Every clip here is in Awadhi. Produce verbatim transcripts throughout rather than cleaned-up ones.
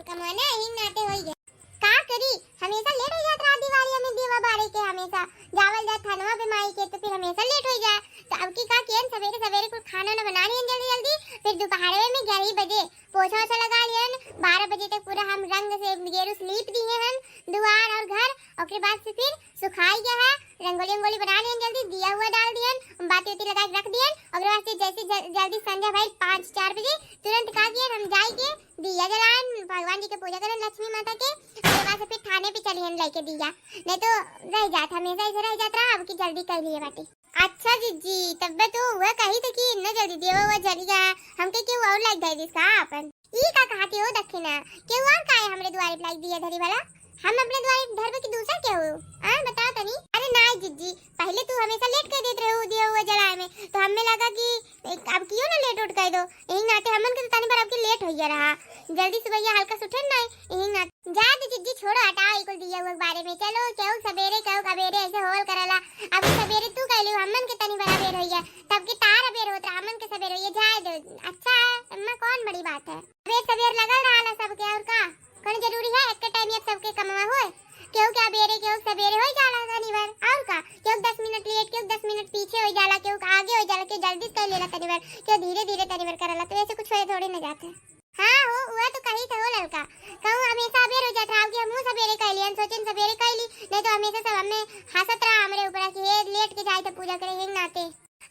कमाना हिंग नाते होई गया। का करी, हमेशा लेट हो जात रहा दिवाली में दियवा बारे के, हमेशा जावल जात थनवा पे माई के, तो फिर हमेशा लेट हो जाए। तो अब की का कियन, सवेरे सवेरे कुल खाना ना बना लियन जल्दी जल्दी, फिर दोपहर में ग्यारह बजे पोछा ओछा लगा लियन, बारह बजे तक पूरा हम रंग से गेरू लीप दिए हन दुआर और घर। ओकरे बाद से फिर सुखाई गया है, रंगोली रंगोली बना लियन जल्दी, दिया हुआ डाल दियन, बाती उती लगा के रख दियन। ओकरे बाद से जैसे जल-, जल्दी संध्या भइल पाँच चार बजे, तुरंत का कियन, हम जाई के दिया जलायन, भगवान जी के पूजा करन, लक्ष्मी माता के। ओकरे बाद से फिर थाने पे चलियन लेके दिया, नहीं तो रह जात, हमेशा ऐसे रह जात रहा, अब की जल्दी कर लिए बाटी। अच्छा जिज्जी, तब्बे तो वह कही थे कि इतना जल्दी दिया हुआ जल गया है, हमके केहू और लाइक दे दिस का अपन? ई का कहती हो दक्षिणा, केहू और काहे हमरे दुआरे पे लाइक दिया धरी भला? हम अपने दुआरे पे धरबे कि दूसर केहू? आ, बताओ तनी। अरे ना जिज्जी, पहले तू हमेशा लेट कर देत रहे हो दिया हुआ जलाए में, तो हमें लगा कि एक, अब कियो ना लेट उठ कर दो, यही नाते हमन के तो तनी भर अब की लेट होइया रहा, जल्दी से भैया हल्का से उठन ना, यही नाते। जा दे जिज्जी, छोड़ो, हटाओ ई कुल दिया हुआ के बारे में। चलो, केहू सबेरे, केहू अबेरे ऐसे होल करला। अब सबेरे तू कहली, हमन के तनी भर अबेर होइया, तब के तार अबेर होत रहा, हमन के सबेर होइया, जाए दो। अच्छा है, अम्मा, कौन बड़ी बात है? अबेर सबेर लगल रहा सबके, और का? कौन जरूरी है एक टाइम एक सबके कमवा होए? केहू के अबेरे, केहू के सबेरे होई जाला तनी भर, और का? केहू के दस मिनट लेट, केहू के दस मिनट पीछे होई जाला, केहू के आगे होई जाला, केहू जल्दी से कर लेला तनी भर, केहू धीरे धीरे तनी भर करला, तो ऐसे कुछ होए थोड़ी ना जाते। हाँ हो, वह तो कही तो हो ललका, कहूँ हमेशा अबेर हो जात रहा कि हमहूँ सबेरे कह लियन, सोचन सबेरे कह ली, नहीं तो हमेशा सब हमें हंसत रहा हमरे ऊपर कि ये लेट के जाए तो पूजा करे, हिंग नाते।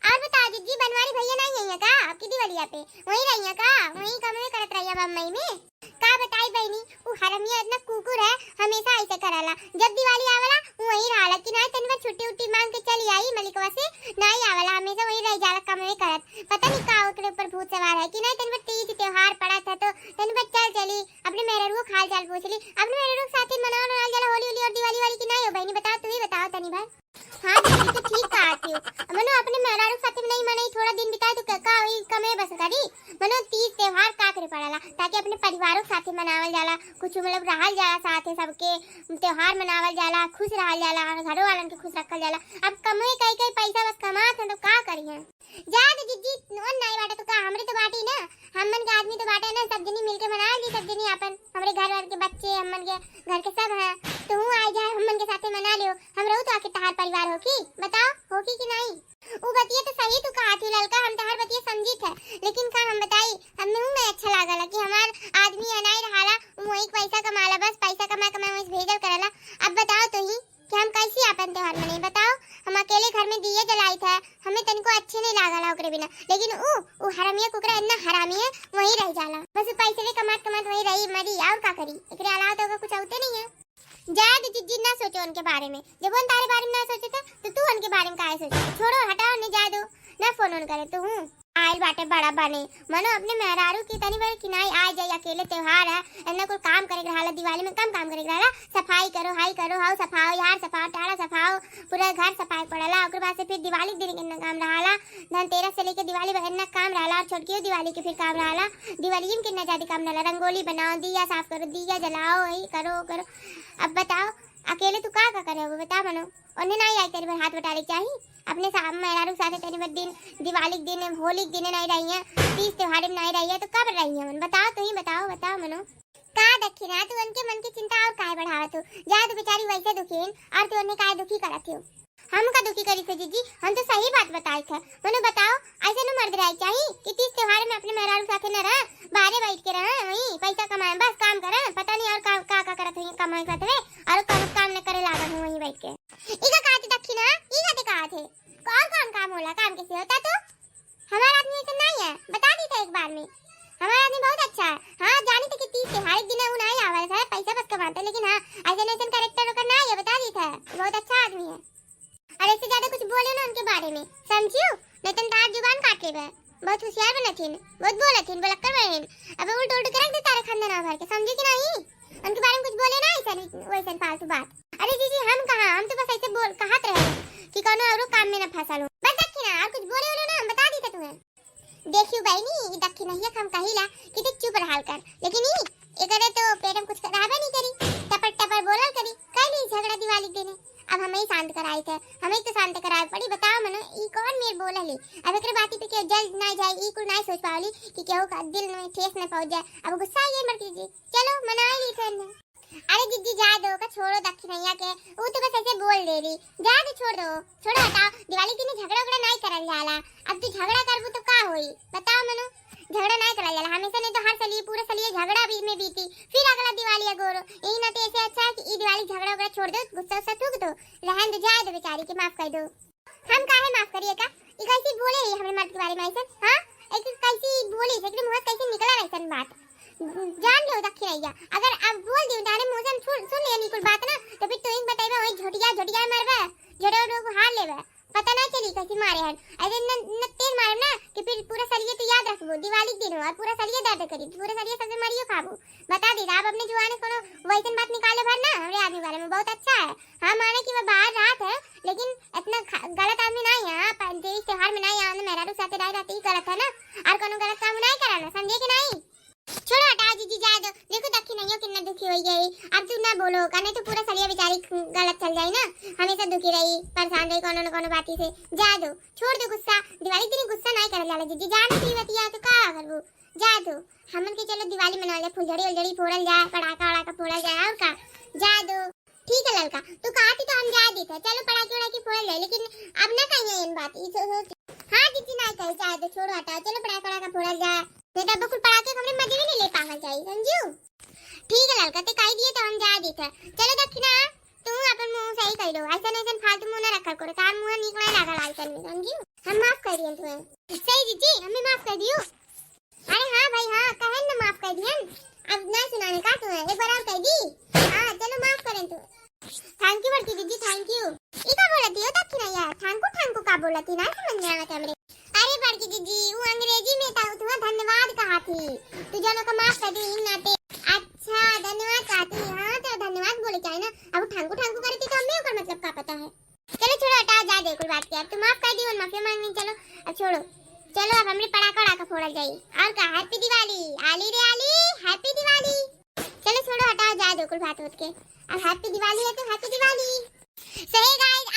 और बताओ जिज्जी, बनवारी भैया नहीं आई है का अब की दिवालिया पे? वहीं रही है का? वहीं कमवे करत रही है बम्बई में? का बताई बहनी, उ हरमिया इतना कुकुर है, हमेशा ऐसे करला। जब दिवाली आवेला, उ वहीं रहला कि नहीं तनी बार छुट्टी उट्टी मांग के चली आई मलिकवा से, नहीं आवेला, हमेशा वहीं रह जाला कमवे करत। पता नहीं का ओकरे ऊपर भूत सवार है कि नहीं तनी बार तीज त्योहार पड़ा था तो तनी बार चल चली, अपने मेहरारू के हाल चाल पूछ ली, अपने मेहरारू के साथे मनावल उनावल जाला होली उली और दिवाली वाली कि नहीं हो बहनी, बताओ, तू ही बताओ तनी बार। हाँ दीदी, तू ठीक कहत हो। मनो अपने मेहरारू के साथे में नहीं मनई, थोड़ा दिन बिताए तो का, का होई, कमे बस करी। मनो तीज त्योहार का करे पड़ला, ताकि अपने परिवारों के साथे मनावल जाला, कुछ मतलब रहल जाला साथे, सबके त्योहार मनावल जाला, खुश रहल जाला, घरों वालन के खुश रखल जाला। अब कमे कई कई पैसा बस कमात हैं तो का करी हैं? जा दे जिज्जी, नोन नाई बाटे तो का, हमरे तो बाटी ना, हमन के आदमी तो बाटे ना, सब जनी मिलके मनावल जी, सब जनी आपन, हमरे घर वर के बच्चे, हमन के घर के सब हैं, तो हूँ आ जाए, हमन के साथे मना लियो। हम रहू तो आखिर तहार परिवार होखी, बताओ होखी कि नहीं? उ बतिया तो सही तू कहत ही ललका, हम तहार बतिया समझित है, लेकिन का हम बताई, हमें हूँ में अच्छा लागल कि हमार आदमी अनाई रहाला, उ वही पैसा कमाला, बस पैसा कमा कमा वहीं से भेजल करला। अब बताओ तो ही कि हम कैसे आपन त्योहार मनाई, बताओ? हम अकेले घर में दिए जलाइत है, हमें तनिको अच्छे नहीं लागला ओकरे बिना, लेकिन उ, उ हरामिया कुकरा इतना हरामी है, वहीं रह जाला, बस उ पैसे भी कमात कमात वहीं रही मरी, और का करी, एकरे अलावा तो ओकर कुछ आउते नहीं है। जाए दो जिज्जी, ना सोचो उनके बारे में। जब उन तारे बारे में ना सोचे थे, तो तू उनके बारे में काहे सोचे? छोड़ो, हटाओ, नहीं जाए दो, ना फोन उन करे तू। हूँ, आइल बाटे बड़ा बने, मनो अपने मेहरारू की तनी बार कि नाई आ जाई, अकेले त्योहार है, इतना कुल काम करे के रहला, दिवाली में कम काम करे के रहला, सफाई करो, हाई करो, हाउ सफाओ, यार सफाओ, टाड़ा सफाओ, पूरा घर सफाई पड़ला। ओकर बाद से फिर दिवाली के दिन कितना काम रहला, धनतेरस से लेके दिवाली बा इतना काम रहला, और छोटकियो दिवाली के फिर काम रहला, दिवाली में कितना ज्यादा काम रहला, रंगोली बनाओ, दिया साफ करो, दिया जलाओ, यही करो, वो करो। अब बताओ, अकेले तू का का करे हो, बता मनो? उन्हें ना आई तेरे पर हाथ बटाले चाही, अपने सा-, मेहरारू के साथे तेरे पर दिन, दिवाली के दिन, होली के दिन नहीं रही है, तीज त्योहार में नहीं रही है, तो कब रही है मन? बताओ, तू ही बताओ, बताओ मनो। का दक्षिणा, तू उनके मन की चिंता और काहे बढ़ावत हो? जा तो बेचारी वैसे दुखी हैं, और तू उन्हें काहे दुखी करत हो? हम का दुखी करी थे जिज्जी, हम तो सही बात बताई थे। मनो बताओ, ऐसे न मर्द रहे चाही कि तीज त्योहार में अपने मेहरारू के साथे न रह, बाहरे बैठ के रह, वहीं पैसा कमाए, बस काम करे, पता नहीं और का, का, का करत है, कमाए करत है, और काम, काम न करे लागल हो वहीं बैठ के। ई का कहत है दक्षिणा, ई का कहत है? कौन, कौन काम होला, काम कैसे होता तो? हमारा आदमी ऐसे नहीं है, बता दी था एक बार में। हमारा आदमी बहुत अच्छा है। हाँ, जानी थे कि तीज त्योहार एक दिन उ नहीं आवा है, पैसा बस कमाते, लेकिन हाँ, ऐसे नहीं, ऐसे कैरेक्टर ओकर नहीं है, बता दी था, बहुत अच्छा आदमी है। और ऐसे ज्यादा कुछ बोले ना उनके बारे में, समझियो? नहीं तो तार जुबान काट लेबे। बहुत होशियार बनथिन, बहुत बोलथिन, बोलक्कर बहन। अबे उल्ट उल्ट के रख दे तारे खानदान भर के, समझे कि नहीं? उनके बारे में कुछ बोले ना ऐसा, वैसा फालतू बात। अरे जीजी, हम कहाँ, हम तो बस ऐसे बोल, कहत रहे कि कौनो औरो काम में ना फंसल हो। बस दक्षिणा, और कुछ बोले बोले ना, हम बता दी थे तुम्हें। देखियो बहनी, ई दक्षिणहिया के हम कहिला कि तू चुप रहल कर, लेकिन ई एकरे तो पेट में कुछ रहबे नहीं करी, टपर टपर बोलल करी, कर ली झगड़ा दिवाली के दिने। अब हम ही शांत कराई थे, हम ही तो शांत कराए पड़ी। बताओ मनो, ई कौन मेर बोला अब एकरे बाती पे केहू जल ना जाए, ई कुल ना सोच पावली कि केहू का दिल में ठेस ना पहुंच जाए। अब गुस्सा आई है बड़की जीजी, चलो मना ली थे। अरे जीजी जाए दो का, छोड़ो दक्षिणैया के, वो तो बस ऐसे बोल दे रही। जाए दो, छोड़ दो, छोड़ो, हटाओ। दिवाली के दिन झगड़ा उगड़ा नहीं करल जाला। अब तू झगड़ा करबू तो का होई, बताओ मनु? झगड़ा नहीं करल जाला हमेशा, नहीं तो हर सलिए पूरा सलिए झगड़ा भी में बीती, फिर अगला दिवाली अगोरो। यही नाते ऐसे अच्छा है कि ई दिवाली झगड़ा उगड़ा छोड़ दो, गुस्सा उस्सा थूक दो, रहन दो, जाए दो बेचारी के, माफ कर दो। हम काहे माफ करिए का? ई कैसी बोले रही हमरे मर्द के बारे में ऐसन? हाँ, एक कैसी बोली, एकरे मुंह से कैसे निकला ऐसन बात? जान लो दक्षिणैया, अगर अब बोल दी उन्होंने मुंह से, हम सुन, सुन लिया निकुल बात ना, तो फिर तू ही बताइबा, वही झोटिया झोटिया मरबा, झोटिया को हार लेबा, पता ना चली कैसे मारे हन। अरे न, न तेल मारे ना कि फिर पूरा सलिए तो याद रखबो, दिवाली के दिन हो और पूरा सलिए दर्द करी, पूरा सलिए सबसे मरियो खाबो। बता दी आप अपने जुबान से कोनो वैसन बात निकाले भर ना हमरे आदमी बारे में, बहुत अच्छा है। हाँ माने कि वह बाहर रात है, लेकिन इतना खा-, गलत आदमी नहीं है। हाँ, पर देवी त्योहार में नहीं आना, मेहरारू साथे रहे रहते ही गलत है ना, और कोनो गलत काम नहीं कराना, समझे कि नहीं? छोड़ो हटाओ जीजी, जाए दो। देखो दक्षिणैया कितना दुखी हो गई, अब तू ना बोलो का, नहीं तो पूरा सलिया बेचारी गलत चल जाई ना, हमेशा दुखी रही, परेशान रही कोनो न कोनो बाती से। जाए दो, छोड़ दो गुस्सा, दिवाली के दिन गुस्सा नहीं करल जाला जीजी, जान दी बतिया तो का करबू, जाए दो। हमन के चलो दिवाली मनावल जाए, फुलझड़ी उलझड़ी फोड़ल जाए, पटाखा वड़ाखा फोड़ल जाए, और का, जाए दो। ठीक है ललका, तू कहा थी तो हम जाए दी थे, चलो पटाखे वड़ाखे फोड़ल जाए, लेकिन अब ना कहिए इन बात, ई सो-, सोच। हाँ जीजी नहीं कही, जाए दो, छोड़ो हटाओ, चलो पटाखे वड़ाखे फोड़ल जाए, नहीं तो अब कुल पटाखे हमरे मजे में नहीं ले पावल जाए, समझियो? ठीक है ललका, ते कही दिए तो हम जाए दी थे। चलो दक्षिणा, तू अपन मुंह सही कर लो, ऐसा नहीं ऐसा फालतू मुंह ना रखा करो, तार मुंह निकला लागल ऐसा नहीं, समझियो? हम माफ कर दिए तुम्हें। सही जीजी, हमें माफ कर दियो। अरे हाँ भाई हाँ, कहन न माफ कर दियन। अब ना सुनाने का तुम्हें, एक बार और कह दी। हाँ चलो माफ करें तू। Thank you बड़की दीदी, thank you। ई का बोलती हो दक्षिणैया? Thank you, thank you का बोलती, ना समझ में आवत हमरे। अरे बड़की दीदी, वो अंग्रेजी में था, तुम्हें धन्यवाद कहा थी, तू जनों का माफ कर दी इन नाते। अच्छा धन्यवाद कहा थी, हाँ तो धन्यवाद बोले क्या है ना, अब thank you thank you करे थी तो हमें ओकर मतलब का पता है। चलो छोड़ो हटाओ, जा दे कुल बात के, अब तू माफ कर दी, माफी मांगनी, चलो अब छोड़ो। चलो अब हमरे पटाखा वड़ाखा फोड़ल जाई। और का, Happy Diwali, आली रे आली, Happy Diwali। चलो छोड़ो हटाओ, जा दो कुल बात होत के, अब Happy Diwali है तो Happy Diwali। सही गाइस,